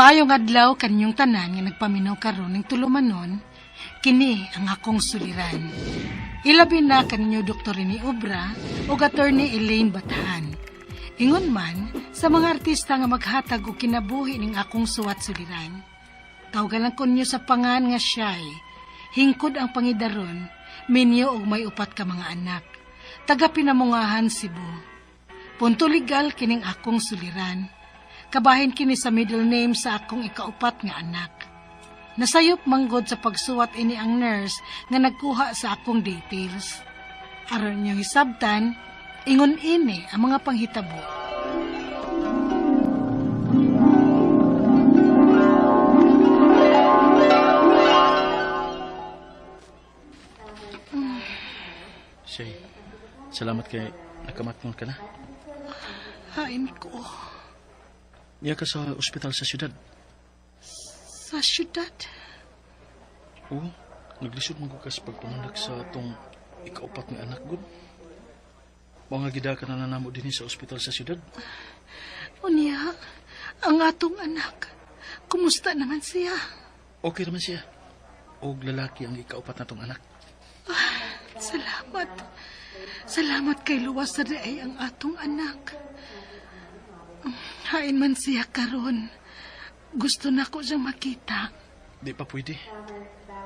Maayong adlaw kaninyong tanan nga nagpaminaw karon ning tulumanon, kini ang akong suliran. Ilabi na kaninyo Dr. Rene Obra ug Attorney Elaine Bathan. Ingon man sa mga artista nga maghatag og kinabuhi ning akong suwat suliran. Tawgan lang ko ninyo sa pangan nga siya'y hingkod ang pangidaron, minyo og may upat ka mga anak. Taga Pinamungahan, Cebu. Punto legal kining akong suliran. Kabahin kini sa middle name sa akong ikaupat nga anak. Nasayop manggod sa pagsuwat ini ang nurse nga nagkuha sa akong details. Aron niyong hisabtan, ingon ini ang mga panghitabo. Shay, salamat kay nakamatngon ka na. Hain ko. Niya ka sa ospital sa syudad. Sa syudad? Oo, naglisod man ko ka sa pagpanganak sa atong ikaupat nga anak, gud. Mga gida ka na nanamo din sa ospital sa syudad. Unya, ang atong anak, kumusta naman siya? Okay naman siya. Og lalaki ang ikaupat na tong anak. Ah, salamat. Salamat kay luwas sa ay ang atong anak. Hain man siya karon. Gusto na ko siyang makita. Di pa pwede.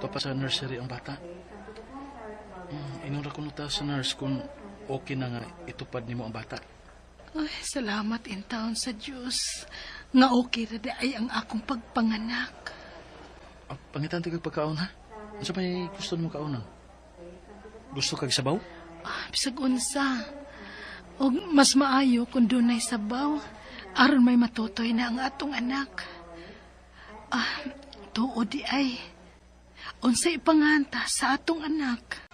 Ito pa sa nursery ang bata. Inura ko ta sa nurse kung okay na nga itupad nimo ang bata. Ay, salamat in town sa Diyos. Nga okay ra di ay ang akong pagpanganak. Ah, pangitan ti kag pagkaon ha? Unsa may gusto nimo kaonon? Gusto kag sabaw? Ah, bisag unsa. Og mas maayo kung dunay sabaw, aron may matutoy na ang atong anak. Ah, tuod di ay. Unsa ipanganta sa atong anak?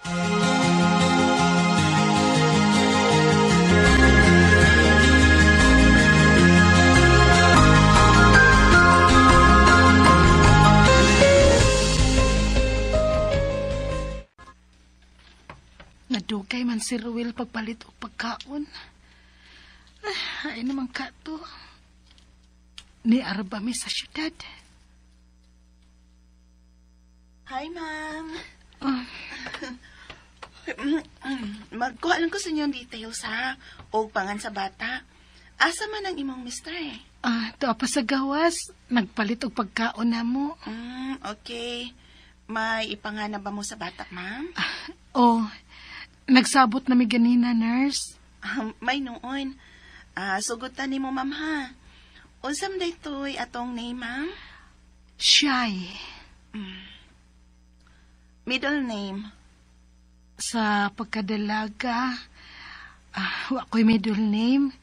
Nadugay man si Ruel pagpalit og pagkaon. Ay, ay naman ka to. Ni Arba mi sa syudad. Hi, ma'am. Magkuha lang ko sa inyong details, ha? O pangan sa bata. Asa man ang imong mister, eh? Ah, tuwa pa sa gawas. Nagpalit og pagkaon na mo. Okay. May ipangana ba mo sa bata, ma'am? Oh, nagsabot na mi ganina, nurse. May noon. Ah, sugutan ni mo, ma'am, ha? Unsam daytoy atong name, ma'am? Shy. Middle name? Sa pagkadalaga, wa ko'y middle name.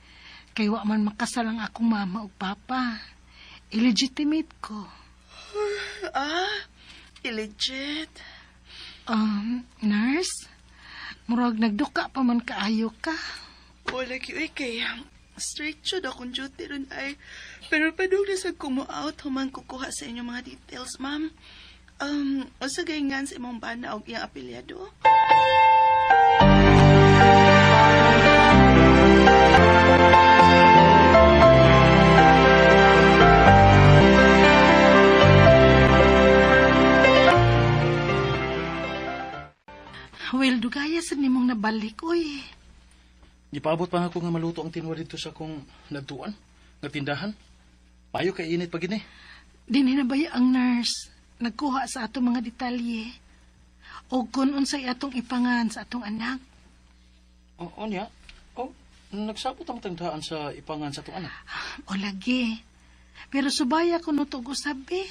Kay wa man makasal ang akong mama ug papa. Illegitimate ko. Ah, illegit. Nurse, murag nagduka pa man kaayo ka. Wala gyud kay straight jud akong duty ron ay. Pero padung na sad ko mo out human kukuha sa inyong mga details, ma'am. Unsa gayungan sa imong bana og iyang apelyado? Well, dugaya sa nimong nabalik, uy. Gipaabot pa ako nga maluto ang tinwa dito sa akong nagtuan, nga tindahan. Payo kay init pa gini. Dinhi na ba ang nurse? Nagkuha sa atong mga detalye. O kung unsay atong ipangan sa atong anak. O, niya. O, nagsabot ang tangdaan sa ipangan sa atong anak. O lagi. Pero subaya ko no tug usabi.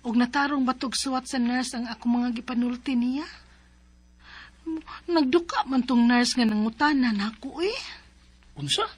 Og natarong batog suwat sa nurse ang akong mga gipanulti niya. Nagduka man tong nurse nga nangutana nako eh. Unsa?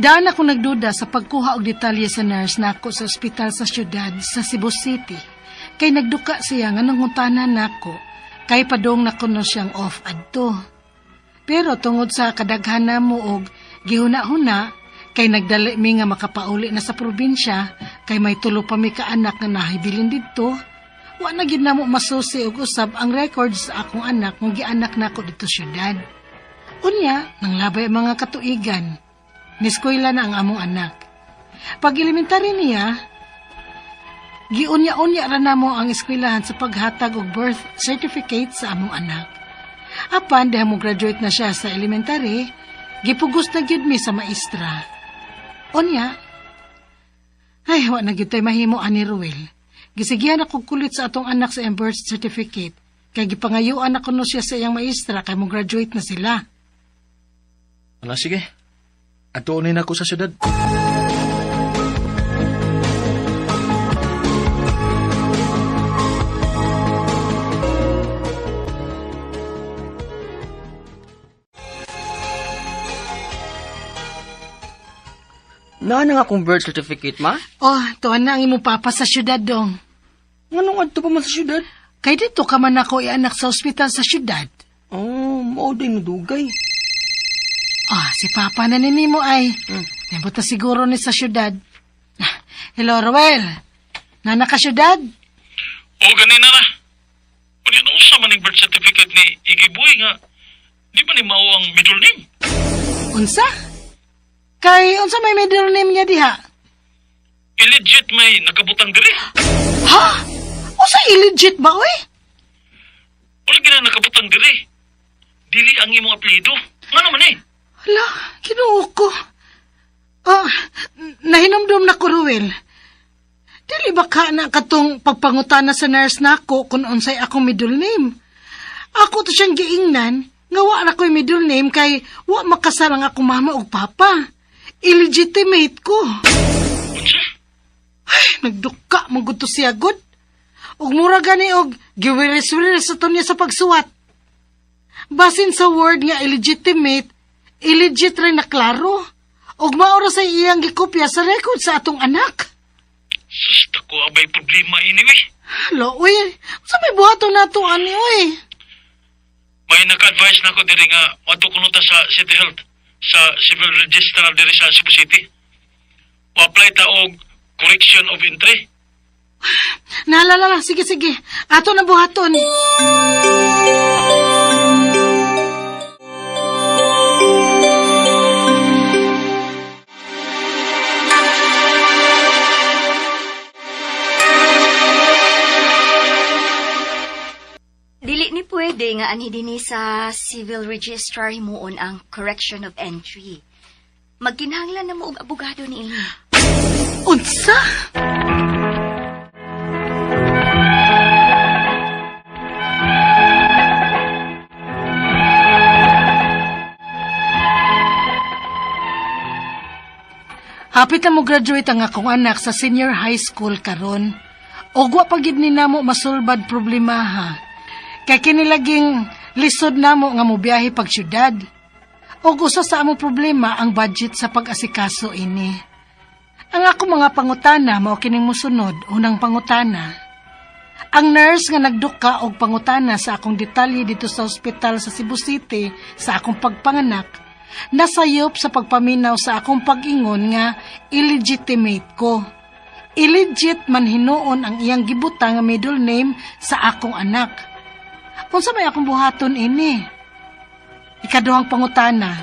Daan ako nagduda sa pagkuha og detalye sa nurse nako sa ospital sa syudad sa Cebu City. Kay nagduka siya nga nangutana nako kay padong na kuno siyang off adto. Pero tungod sa kadaghanan mo og gihuna-huna Kay nagdali mi nga makapauli na sa probinsya, kay may tulo pa mi ka anak nga nahibilin didto. Wa na gid namo masusi og usab ang records sa akong anak nga gianak nako didto syudad. Unya, nanglabay ang mga katuigan. Niskwela na ang among anak. Pag elementary niya, giunya-unya ra namo ang eskwelahan sa paghatag og birth certificate sa among anak. Apan diha mo graduate na siya sa elementary, gipugos na gyud mi sa maestra. Unya, ay, wa na gyud tay mahimo ani Ruel. Gisigihan ako kulit sa atong anak sa iyang birth certificate. Kay gipangayuan ako no siya sa iyang maestra kay mo graduate na sila. Ala, sige. Atuonin ako sa syudad. Naa na nga akong birth certificate, ma? Oh, tuan na ang imong papa sa syudad dong. Nganong adto pa man sa syudad? Kay dito ka man ako ianak sa ospital sa syudad. Oh, mao din nadugay. Ah, si papa na ninimo ay. Nabot na siguro ni sa syudad. Ah, hello, Ruel. Nana ka syudad? O, ganina ra. Unya na usa man ning birth certificate ni Iggy Boy nga di ba ni mao ang middle name? Unsa? Kay unsa may middle name niya diha? Illegit may nakabutang diri. Ha? Unsa illegit ba oy? Wala gina nakabutang diri. Dili ang imong apelyido. Ngano man eh? Hala, Ginoo ko. Ah, nahinumdum na ko, Ruel. Dili ba ka na katong pagpangutana sa nurse nako kung unsay akong middle name? Ako to siyang giingnan, nga wa na ko'y middle name kay wa makasal ang akong mama ug papa. Illegitimate ko. Unsa? Ay, nagduka, mangguto siya gud. Ug mura gani og giwiris-wiris sa niya sa pagsuwat. Basin sa word nga illegitimate, illegit rin na klaro. Ug maura sa iyang gikopya sa record sa atong anak. Sus, dako abay problema anyway. Hala, uy, sa may buhaton nato ani, uy. May naka-advise na ko diri nga moadto kuno ta sa City Health sa Civil Registrar diri sa Cebu City. Mo-apply ta og correction of entry. Naalala, sige, sige. Ato na buhaton. Dili ni pwede nga anhi dinhi sa civil registrar himuon ang correction of entry. Magkinahanglan na mo og abogado niini. Unsa? Hapit na mo graduate ang akong anak sa senior high school karon. Og wa pa gid ni namo masulbad problemaha. Kay kini laging lisod namo nga mobiyahe pag syudad. Og usa sa among problema ang budget sa pag-asikaso ini. Ang ako mga pangutana mao kining mosunod, unang pangutana. Ang nurse nga nagduka og pangutana sa akong detalye dito sa ospital sa Cebu City sa akong pagpanganak, nasayop sa pagpaminaw sa akong pag-ingon nga illegitimate ko. Illegit man hinuon ang iyang gibutang nga middle name sa akong anak. Unsa may akong buhaton ini? Ikaduhang pangutana.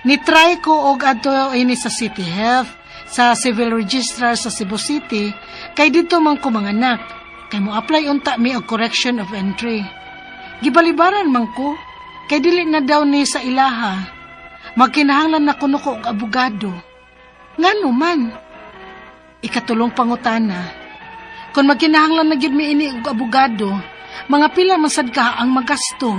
Nitry ko og adto ini sa City Health, sa Civil Registrar sa Cebu City, kay didto man ko manganak, kay mo apply unta mi og correction of entry. Gibalibaran man ko, kay dili na daw ni sa ilaha. Magkinahanglan na kuno ko og abogado. Ngano man? Ikatulong pangutana. Kung magkinahanglan na gyud mi ini og abogado, mga pila man sad ka ang magasto.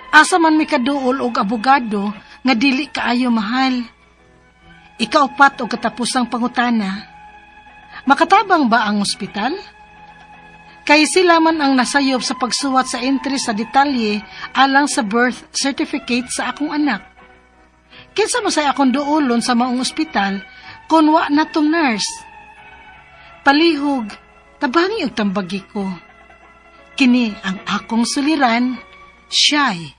Asa man mi kaduol og abogado nga dili kaayo mahal. Ikaupat og katapusang pangutana. Makatabang ba ang ospital? Kay sila man ang nasayop sa pagsuwat sa entry sa detalye alang sa birth certificate sa akong anak. Kinsa man say akong duolon sa maong ospital kung wa na tong nurse? Palihog, tabangi og tambagi ko. Kini ang akong suliran, siya'y.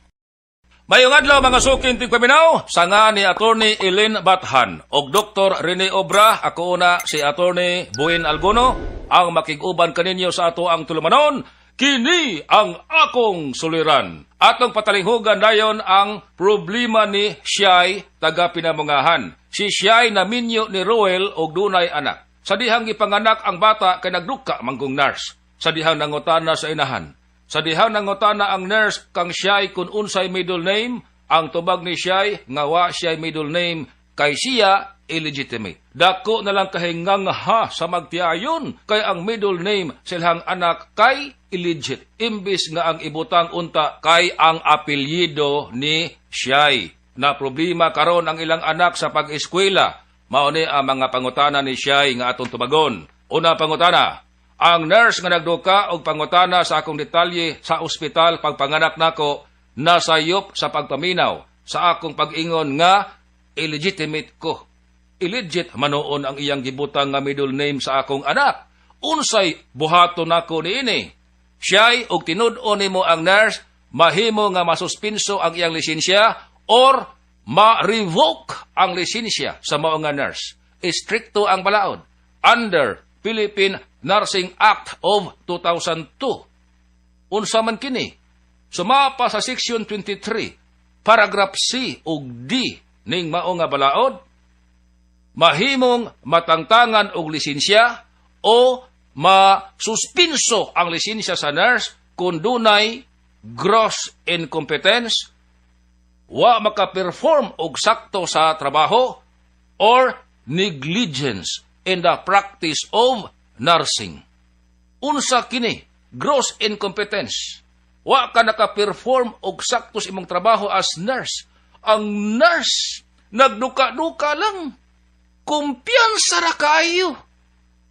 Mayong adlaw, mga suking tigpaminaw, sanga ni Attorney Elaine Bathan og Dr. Rene Obra, ako una si Attorney Buin Alguno, ang makig-uban kaninyo sa ato ang tulumanon, kini ang akong suliran. Atong patalinghugan dayon ang problema ni Shai, taga Pinamungahan. Si Shai naminyo ni Roel og dunay anak. Sa dihang gipanganak ang bata kay nagduka manggong nurse. Sa dihang nangutana sa inahan. Sa dihang nangutana ang nurse kang Shai kung unsay middle name, ang tubag ni Shai nga wa siya'y middle name kay siya illegitimate. Dako na lang kahingangha sa magtiayon kay ang middle name sa ilang anak kay illegit. Imbis nga ang ibutang unta kay ang apelyido ni Shai. Na problema karon ang ilang anak sa pag-eskwela. Mao ni ang mga pangutana ni Shai nga atong tubagon. Una pangutana, ang nurse nga nagduka og pangutana sa akong detalye sa ospital pagpanganak nako nasayop sa pagpaminaw sa akong pag-ingon nga illegitimate ko. Illegit manoon ang iyang gibutang nga middle name sa akong anak. Unsay buhaton nako niini? Siya'y og tinud-on nimo ang nurse, mahimo nga masuspinso ang iyang lisensya or ma-revoke ang lisensya sa mao nga nurse. Istrikto ang balaod under Philippine Nursing Act of 2002. Unsa man kini? Sumapa sa Section 23, paragraph C ug D ning mao nga balaod, mahimong matangtangan og lisensya o masuspinso ang lisensya sa nurse kung dunay gross incompetence, wa maka-perform og sakto sa trabaho, or negligence in the practice of nursing. Unsa kini? Gross incompetence. Wa ka naka-perform og sakto sa imong trabaho as nurse. Ang nurse nagduka-duka lang. Kumpiyansa ra kaayo.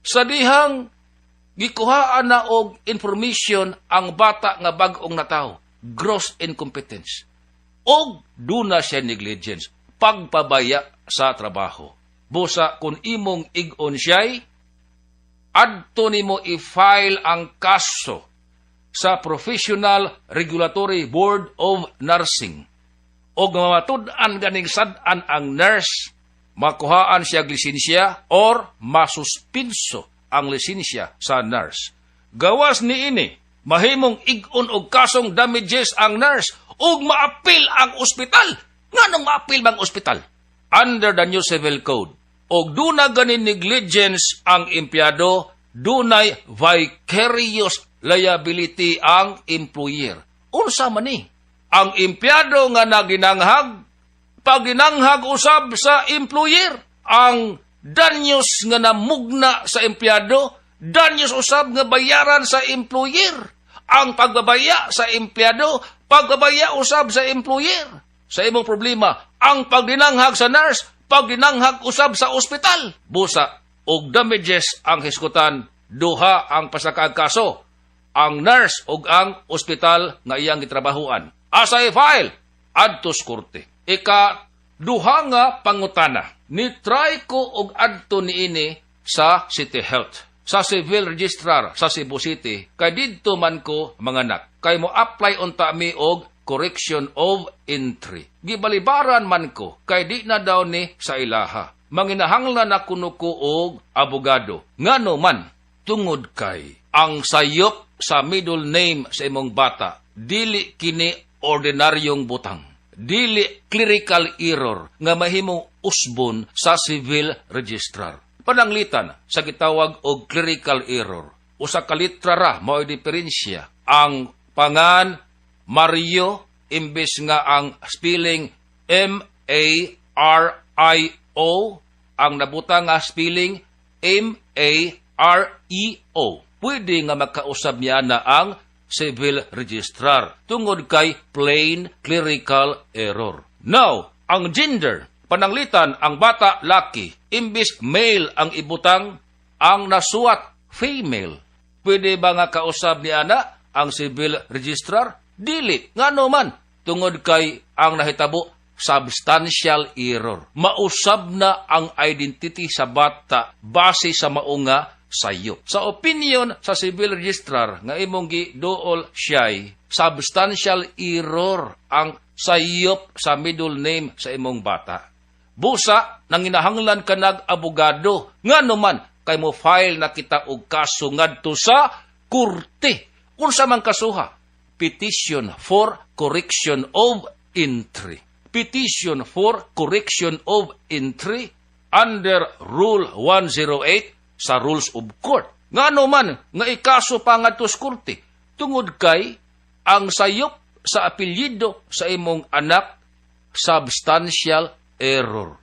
Sa dihang gikuhaan na og information ang bata nga bag-ong natawo. Gross incompetence. Og duna siya negligence. Pagpabaya sa trabaho. Busa kung imong ig-on siya'y, adto nimo i-file ang kaso sa Professional Regulatory Board of Nursing. Og matud-an ganing sad-an ang nurse, makuhaan siya og lisensya or masuspinso ang lisensya sa nurse. Gawas niini, mahimong ig-on og kasong damages ang nurse ug maapil ang ospital. Nganong maapil bang ospital? Under the new civil code. Og duna ganin negligence ang empleyado, dunay vicarious liability ang employer. Unsa man ni? Ang empleyado nga naginanghag, paginanghag usab sa employer. Ang danyos nga namugna sa empleyado, danyos usab nga bayaran sa employer. Ang pagbabaya sa empleyado, pagbabaya usab sa employer. Sa imong problema, ang pagdinanghag sa nurse, pagdinanghag usab sa ospital. Busa, og damages ang hisgutan, duha ang pasakaag kaso, ang nurse ug ang ospital nga iyang gitrabahuan. Asa i-file? Adto sa korte. Ika duha nga pangutana. Ni try ko og adto niini sa City Health, sa Civil Registrar sa Cebu City, kay didto man ko manganak. Kay mo apply unta mi og correction of entry. Gibalibaran man ko kay di na daw ni sa ilaha. Manginahanglan na kuno ko og abogado. Ngano man, tungod kay ang sayop sa middle name sa imong bata dili kini ordinaryong butang. Dili clerical error nga mahimong usbon sa civil registrar. Pananglitan sa gitawag og clerical error, usa ka litra ra mao'y diferensya. Ang pangan Mario imbes nga ang spelling MARIO, ang nabutang nga spelling MAREO. Pwede nga makausab niya na ang civil registrar tungod kay plain clerical error. Now, ang gender, pananglitan ang bata laki, imbis male ang ibutang, ang nasuwat female. Pwede ba nga kausab ni ana ang civil registrar? Dili. Ngano man, tungod kay ang nahitabo substantial error. Mausab na ang identity sa bata base sa maunga sayo. Sa opinion sa civil registrar nga imong giduol siya'y substantial error ang sayop sa middle name sa imong bata. Busa, nanginahanglan ka nag-abogado. Ngano man, kay mo file na kita og kaso ngadto sa korte. Unsa man kasuha? Petition for correction of entry. Petition for correction of entry under Rule 108 sa Rules of Court. Ngano man nga ikaso pa ngadto sa korte tungod kay ang sayop sa apelyido sa imong anak substantial error.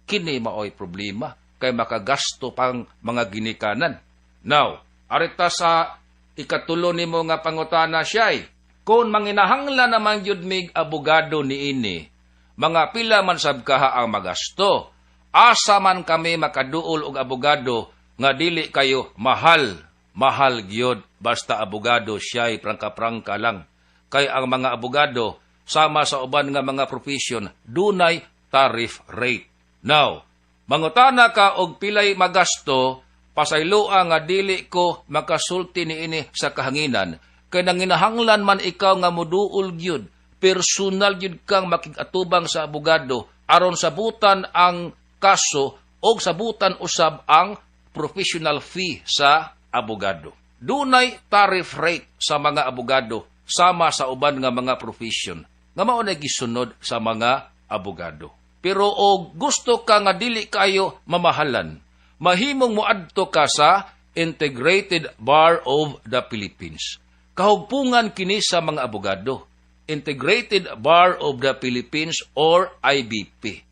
Kini maoy problema kay makagasto pang mga ginikanan. Now, arita sa ikatulo nimo nga pangutana siya'y, kung manginahanglan naman gyud mig abogado niini, mga pila man sab kaha ang magasto. Asa man kami makaduol og abogado nga dili kayo mahal, mahal gyud basta abogado siya'y prangka-prangka lang. Kay ang mga abogado sama sa uban nga mga profession dunay tariff rate. Now, mangutana ka og pilay magasto, pasayloa nga dili ko makasulti niini sa kahanginan kay nanginahanglan man ikaw nga moduol gyud, personal gyud kang makig-atubang sa abogado aron sabutan ang kaso og sabutan usab ang professional fee sa abogado. Dunay tariff rate sa mga abogado sama sa uban nga mga profession nga mao na gisunod sa mga abogado. Pero og gusto ka nga dili kayo mamahalan, mahimong moadto ka sa Integrated Bar of the Philippines. Kahugpungan kini sa mga abogado. Integrated Bar of the Philippines or IBP.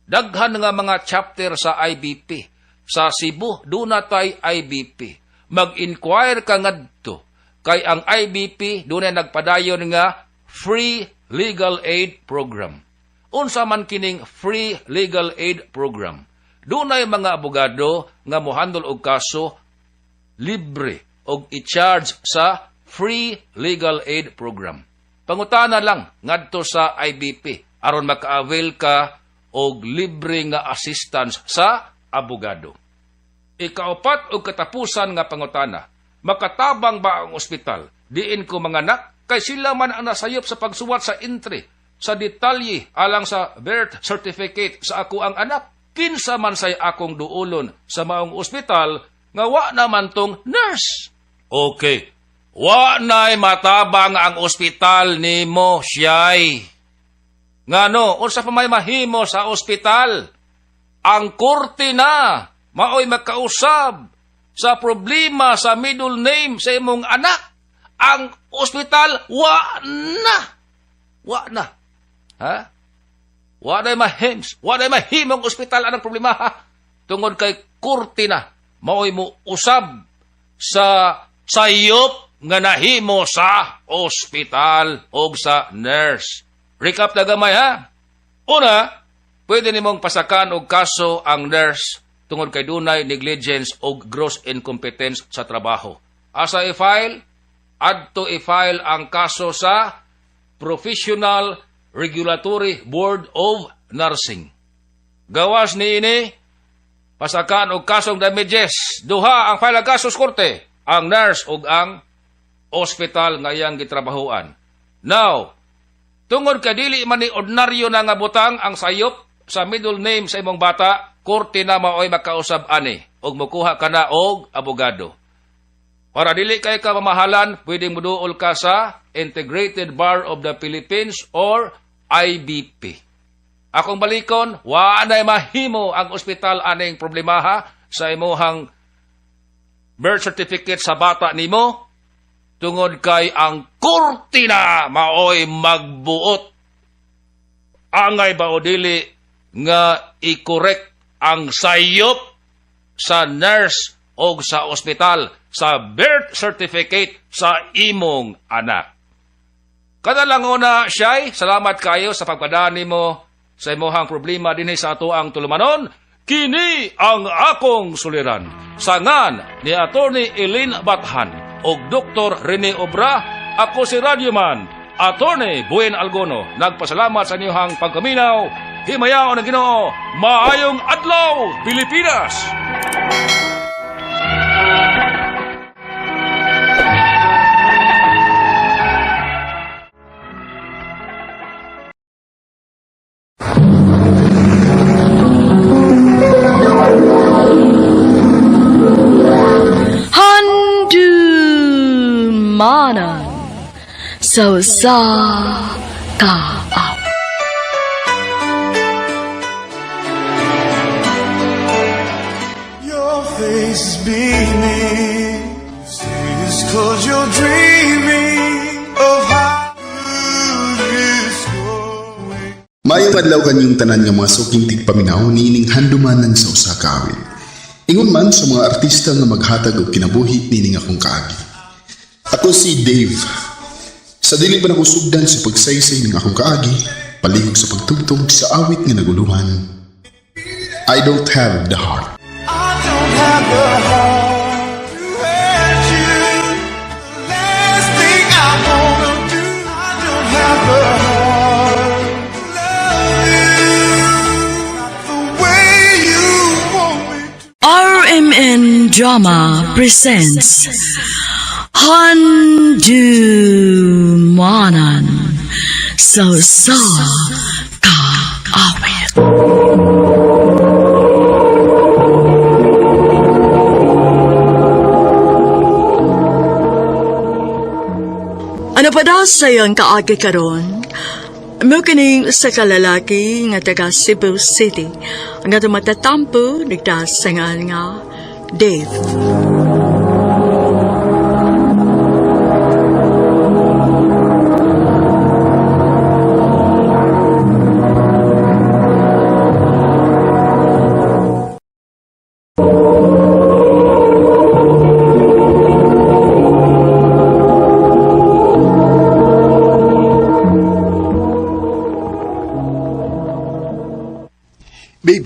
Daghan nga mga chapter sa IBP. Sa Cebu, duna tay IBP. Mag-inquire ka ngadto kay ang IBP dunay nagpadayon nga free legal aid program. Unsa man kining free legal aid program? Dunay mga abogado nga mohandle og kaso libre og i-charge sa free legal aid program. Pangutana lang ngadto sa IBP aron maka-avail ka og libre nga assistance sa abogado. Ikaupat og katapusan nga pangutana, makatabang ba ang ospital? Diin ko manganak kay sila man ang nasayop sa pagsuwat sa entry sa detalye alang sa birth certificate sa ako ang anak. Kinsa man say akong duolon sa maong ospital nga wa naman tong nurse. Okay. Wa na'y matabang ang ospital nimo siyay. Ngano, unsa pa may mahimo sa ospital? Ang korte na maoy makausab sa problema sa middle name sa imong anak. Ang ospital wa na. Wa na. Ha? Wa na mahims. Wa na mahimong ospital anang problema ha? Tungod kay korte na maoy mo usab sa sayop nga nahimo sa ospital o sa nurse. Recap na gamay ha. Una, pwede nimong pasakan og kaso ang nurse tungod kay dunay negligence o gross incompetence sa trabaho. Asa i-file? Adto i-file ang kaso sa Professional Regulatory Board of Nursing. Gawas niini, pasakan og kasong damages. Duha ang file ang kaso sa korte, ang nurse ug ang ospital nga iyang gitrabahoan. Now, tungod kay dili man ni ordinaryo na nga butang ang sayop sa middle name sa imong bata, korte na maoy makausab ani ug mukuha ka na og abogado. Para dili kay ka mamahalan, pwedeng muduol ka sa Integrated Bar of the Philippines or IBP. Akong balikon, wa nay mahimo ang ospital aning problemaha sa imuhang birth certificate sa bata nimo tungod kay ang korte na maoy magbuot angay ba o dili nga i-correct ang sayop sa nurse o sa ospital sa birth certificate sa imong anak. Kada lang una, siya'y, salamat kayo sa pagpadani mo sa imuhang problema dinhi sa atoang tulumanon. Kini ang akong suliran. Sangan ni Attorney Eileen Bathan og Dr. Rene Obra, ako si Radyoman, Attorney Buen Algono. Nagpasalamat sa inyong pagkaminaw. Himayaon ang Ginoo, maayong adlaw, Pilipinas! Handumanan sa usa ka awit. Your face is beaming. Say it's 'cause you're dreaming of how good it's going. Maayong adlaw kanyong tanan nga mga suking tigpaminaw niining handumanan sa usa ka awit. Ingon man sa mga artista nga maghatag og kinabuhi niining akong kaagi. Ako si Dave. Sa dili pa nako sugdan sa pagsaysay ning akong kaagi, palihog sa pagtugtog sa awit nga naguluhan. I don't have the heart. I don't have the heart to hurt you. The last thing I wanna do. I don't have the heart to love you the way you want me to. RMN Drama presents Handumanan sa usa ka awit. Ano pa daw sayang kaagi karon? Mo kining sa kalalaki nga taga Cebu City ang atong matatampo nagdasangan nga Dave. Babe,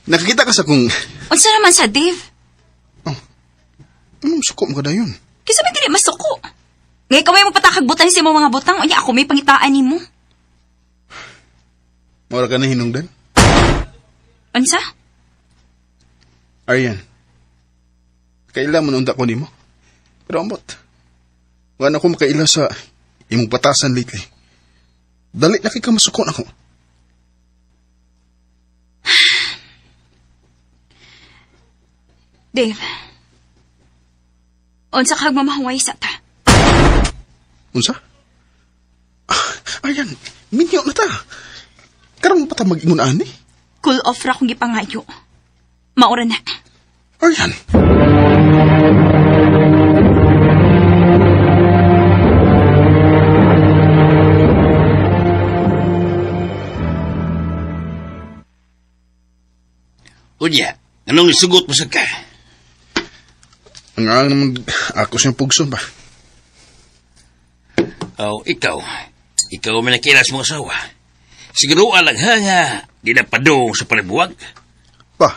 nakakita ka sa kung Unsa naman sa Dave? anong suko mo ka dayon? Kinsa may dili masuko? Ngay kaway mo patakagbutan sa imong mga butang unya ako may pangitaan nimo. Mura ka na hinungdan? Unsa? Aryan, kaila mo nung ko nimo. Pero ambot, wala na ko makaila sa imong batasan lately. Dali na kay ka masuko nako. Dave. Unsa kag mamahuway sa ta? Unsa? Ah, Aryan, minyo na ta. Karon pa ta mag-ingon ani. Cool off ra kong gipangayo. Maura na. Aryan. Unya, anong isugot mo sa ka? Ang ang naman ako siyang pugson ba. Oh, ikaw. Ikaw may nakila sa mga asawa. Siguro alang ha nga, di na padong sa palibuwag. Pa.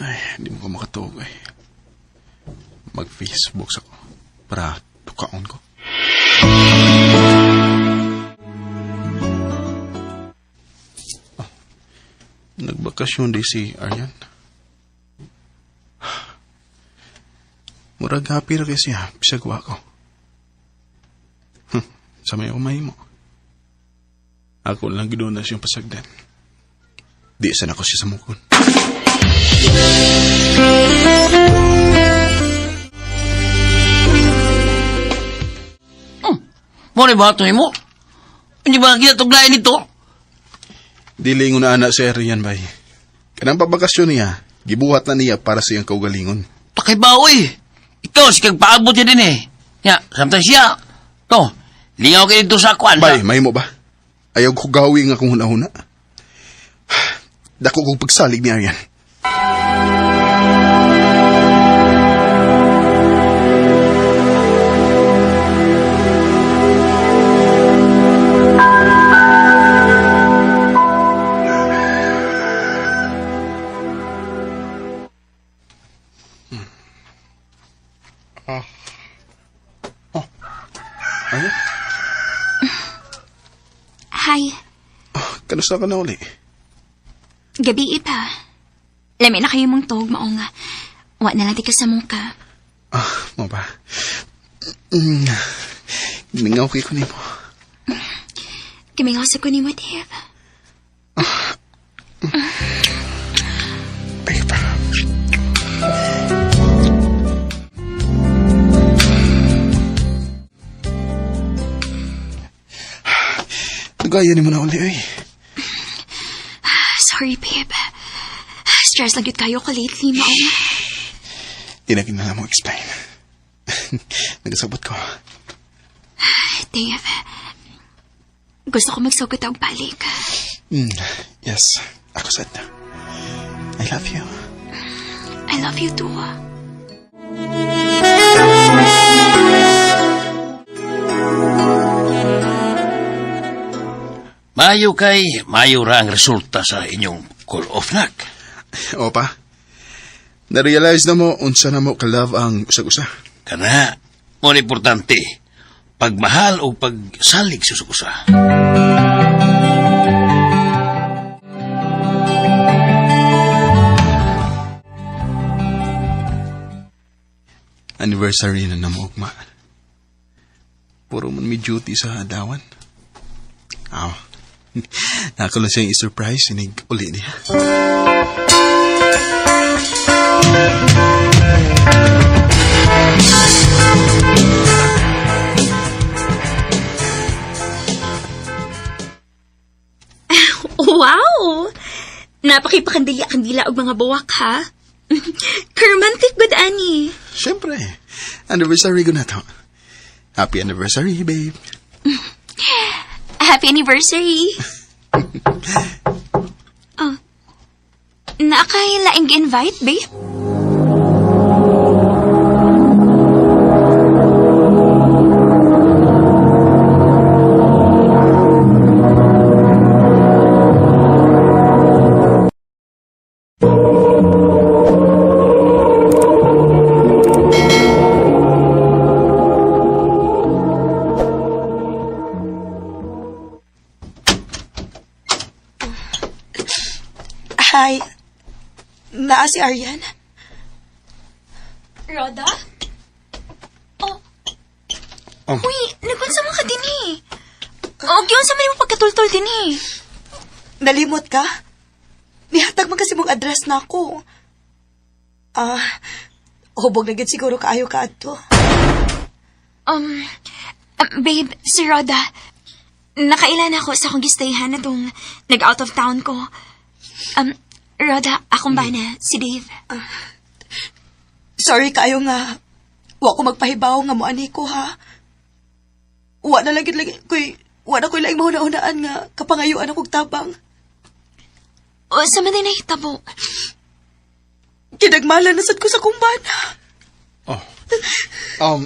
Ay, hindi mo ko makatuog eh. Mag-Facebook sa ko para tukaon ko. Oh, nagbakasyon di si Aryan. Murag happy ra kay siya, bisag wa ko. Sa may umay mo. Ako lang giduna siyang pasagdan. Di sana ko siya samukon. Mo ni ba ito mo? Hindi ba kita tuglayan nito? Dili na ana si Arian bay. Kanang pabakasyon niya, gibuhat na niya para sa iyang kaugalingon. Pakibaw eh. Ikaw, si kag paabot niya din eh. Ya, samtang siya. To, lingaw kayo dito sa kuan. Bay, may mo ba? Ayaw ko gawi nga kung huna-huna. Dako kong pagsalig ni Arian. Hi. Kanusta ka na uli? Gabi pa. Lami na kayo mong tog mao nga. Wa na lang di ka sa muka. Ah, mo ba? Mm, mingaw kay ko nimo. Kimingaw sa ko nimo, Dave. Babe. Nagaya ni mo na uli, ay. Sorry, babe. Stress lang yun kayo ko lately, mao. Di na kinala mo explain. Nagasabot ko. Dave, gusto ko magsugot og balik. Yes, ako sad na. I love you. I love you too. Mayo kay, mayo ra ang resulta sa inyong call off nak. Opa, na-realize na mo unsa na mo ka-love ang usag-usa. Kana, mo ni importante, pagmahal o pagsalig sa usa. Anniversary na namo ugma. Puro man may duty sa adawan. Aw. Nako lang siyang i-surprise inig uli niya. Wow! Napakipakandila-kandila og mga buwak, ha? Romantic good, ani. Siyempre, anniversary ko na to. Happy anniversary, babe. Happy anniversary! Oh. Nakailaing invite, babe? Hi. Naa si Aryan? Roda? Oh. Oh. Uy, nagunsa mo ka din eh. Og yun sa man mo pagkatultol din eh. Nalimot ka? Nihatag man kasi mong address na ako. Ah, hubog na gid siguro kaayo ka adto. Um, babe, si Roda. Nakailan ako sa akong gistayhan na tong nag-out of town ko. Roda, akong bana, si Dave. Sorry kaayo nga. Wa ko magpahibaw nga moani ko ha. Wa na lang gid lagi koy wa na koy laing mahuna-hunaan nga kapangayuan akong tabang. O, sa man din nahitabo. Kinagmala na sad ko sa kumbana. Oh.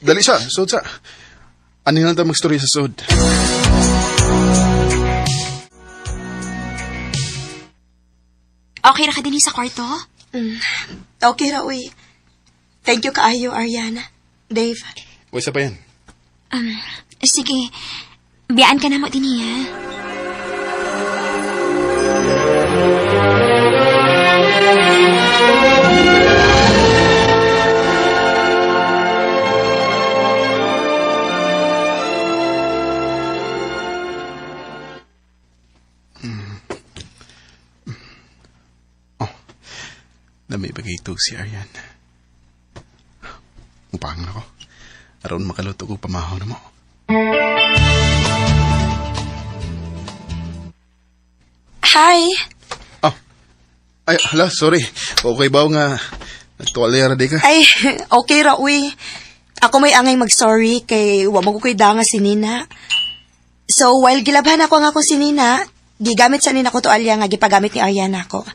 Dali sa, sud sa. Ano lang tayo magstorya sa sud? Okay ra ka din eh sa kwarto? Okay ra uy. Thank you kaayo Ariana. Dave. Uy, sa pa yan. Sige, biyaan ka na mo din eh, ha? Dami bagay ito si Arian. Mupangan ako. Aron makaluto ko pamahaw na mo. Hi. Oh. Ay, hala, sorry. Okay ba nga nagtuwalera di ka? Ay, okay ra uy. Ako may angay mag-sorry kay wa mo ko koy danga si Nina. So while gilabhan ako ang akong si Nina, gigamit sa nina ko tualya nga gipagamit ni Ariana ako.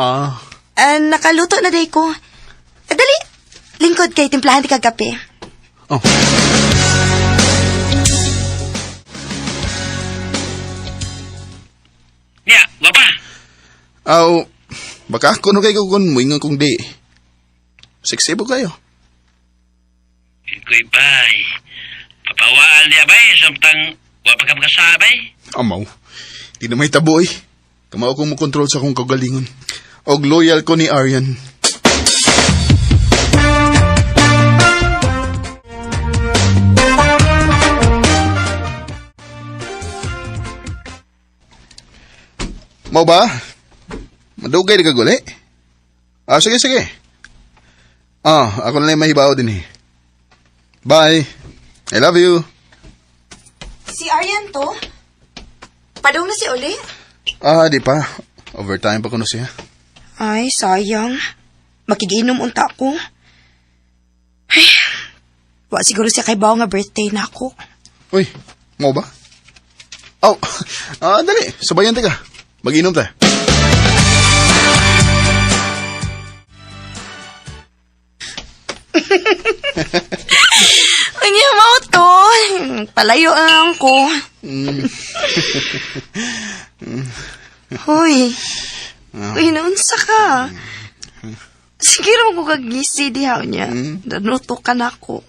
Ah, Ah, nakaluto na day ko. Ah, dali, lingkod kay timplahan ti kag kape. oh. Niya, gwapa. Aw, baka kuno kay ko kun muingon kung di. Sexy po kayo. Ikoy bay. Papawaan niya bay, samtang wa pa ka makasabay. Amaw, di na may tabo eh. Kamao kong mokontrol sa akong kagalingon. Og loyal ko ni Aryan. Mao ba? Madugay di ka guli? Ah, sige, sige. Ah, ako na lang mahibaw din eh. Bye. I love you. Si Aryan to? Padung na si Uli? Ah, di pa. Overtime pa kuno siya. Ay, sayang. Makiginom unta ko. Ay, wa siguro siya kay nga birthday na ako. Uy, mo ba? Oh, ah, dali. Sabayan ta ka. Mag-inom ta. Unya mao to. Palayo ang ko. Hoy. Uy, naunsa ka? Sige ra ko kagisi diha niya. Danuto ka na ako.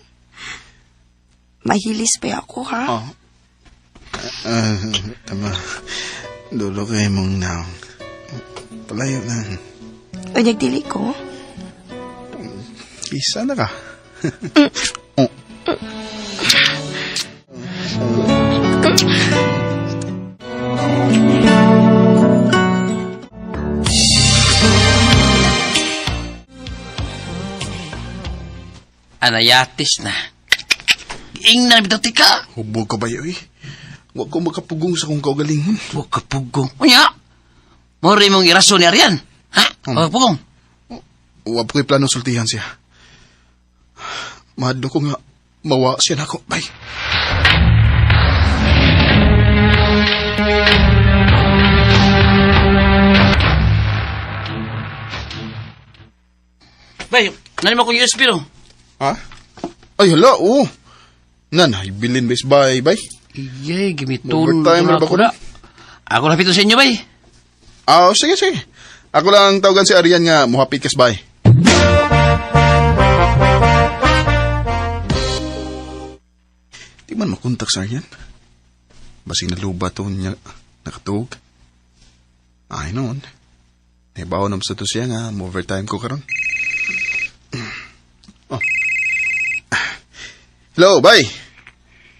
Mahilis pa ako, ha? Oh. Ah, tama. Dulo kay mong naong. Palayo lang. Unyag dili ko. Isa na ka. Oh. Anayatis na. Ingnan bitaw tika. Hubog ka ba yun eh? Huwag ko makapugong sa kong kaugalingon. Huwag ka pugong. Unya, mo rin mong irason ni Arian. Ha? Huwag ka pugong. Huwag ko'y plano sultihan siya. Mahadlo ko nga, mawa siya nako. Bye. Bay, nalima kong USB no. Ha? Ay, hala, oo. Nan, bilin bes, bye, bye. Iyay, gimiton. Overtime na ba ko na? Ako napito sa inyo, bay. Ah, sige, sige. Ako lang tawagan si Arian nga, muhapit kas, bye. Di man makontak sa Arian. Basig naluba to niya nakatuog. Ay noon. Naibaw na sa to siya nga, mo-overtime ko karon. Oh. Hello, bye.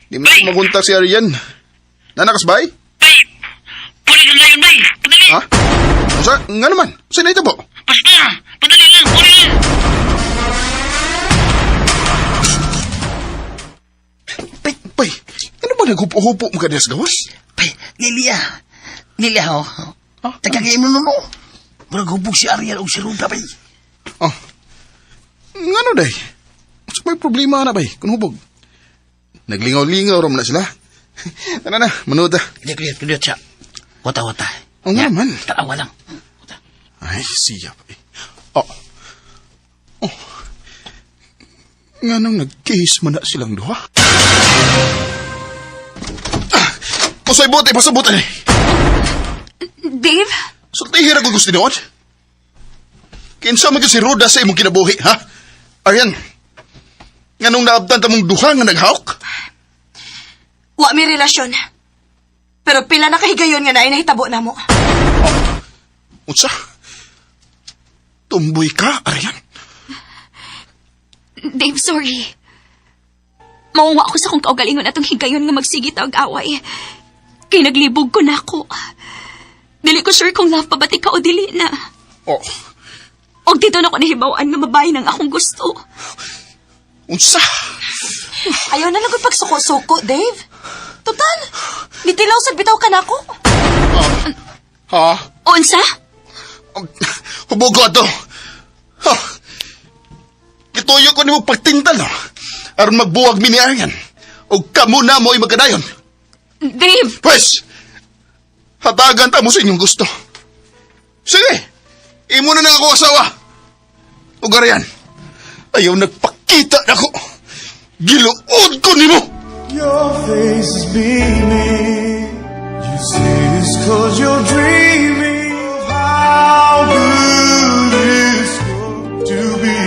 Di man makontak si Arian. Nanakas, bye? Bay! Puli ka ngayon, bay! Padali! Ha? Sa, nga naman? Sino ito po? Basta! Padali lang! Puli lang! Bay, ano ba naghupo-hupo mo ka diya sa gawas? Bay, Lilia. Lilia, ho. Oh. Tagagay mo no. Murag hubog si Ariel o si Ruda, bay. Oh. Ngano day? Sa may problema na bay, kung hubog. Naglingaw-lingaw ram na sila. Tara na, manood ah. Hindi, kuya, kuya, siya. Wata, wata. Oo nga man. Tarawa lang. Wata. Ay, siya pa eh. Oh. Oh. Nga nang nag-kiss man na silang duha? Ah! Kusay bote, pasabot eh. Dave? Sultihin ako gusto noon. Kinsa man gyud si Ruda sa imong kinabuhi, ha? Aryan, nganong naabtan ta mong duha nga naghawk? Wa mi relasyon. Pero pila na kahigayon nga naay nahitabo na mo. Unsa? Tumboy ka, Aryan? Dave, sorry. Mauwa ako sa kong kaugalingon atong higayon nga magsige ta og away. Kay naglibog ko na ako. Dili ko sure kung love pa ba ka o dili na. Oh, Og dito na ko nahibaw-an nga babae nang akong gusto. unsa? Ayaw na lang kung pagsuko-suko, Dave. Total, nitilaw sa bitaw ka na ako. Ha? Unsa? Hubog ko ato. Ha? Gituyo ko nimo pagtintal, no? Aron magbuwag mi ni Aryan. O kamo na mo'y magkadayon. Dave! Pwes, hatagan ta mo sa inyong gusto. Sige, imo na na ako asawa. O Aryan, ayaw nagpakita na ako. Giluod ko nimo. Your face is beaming. You say it's 'cause you're dreaming of how good it's going to be.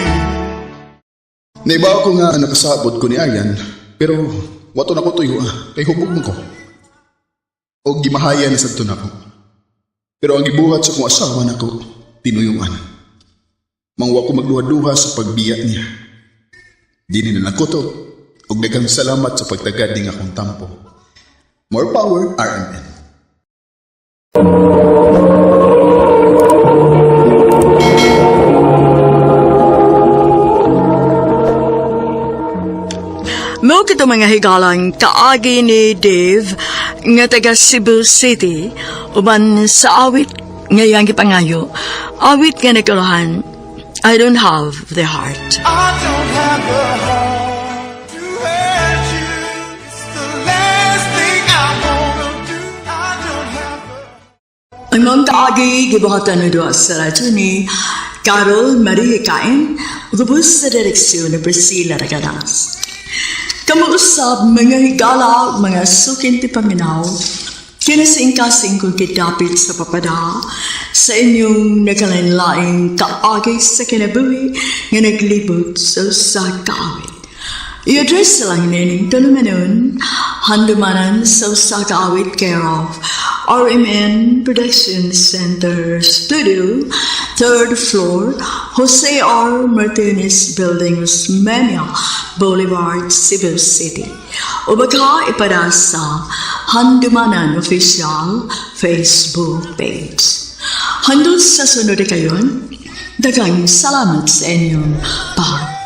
Naibaw ko nga nakasabot ko ni Aryan, pero wato na ko tuyo ah, kay hubog mo ko. O gimahaya na sadto nako. Pero ang gibuhat sa kong asawa nako, tinuyuan. Mangwa ko magduha-duha sa pagbiya niya. Di ni na nakuto, ug daghang salamat sa pagtagad ning akong tampo. More power, RMN. mga higalang kaagi ni Dave nga taga Cebu City uban sa awit nga iyang gipangayo. Awit nga nagkuluhan, "I Don't Have the Heart." I don't have the heart to hurt you. It's the last thing I wanna do. I don't have the Ang mga kaagi gibuhatan na duha sa radyo ni Carol Marie Kain, gubos sa direksyon ni Priscilla Ragadas. Kamuusap mga higala, mga suking tigpaminaw, kinasing-kasing kong kidapit sa papada sa inyong nagkalain-laing kaagi sa kinabuhi nga naglibot sa usa ka awit. I-address lang nining tulumanon, Handumanan sa Usa Ka Awit, care of RMN Production Center Studio, third floor, Jose R. Martinez Building, Osmeña Boulevard, Cebu City. O baka ipada sa Handumanan Official Facebook page. Hanggang sa sunod kayon, daghang salamat sa inyong pag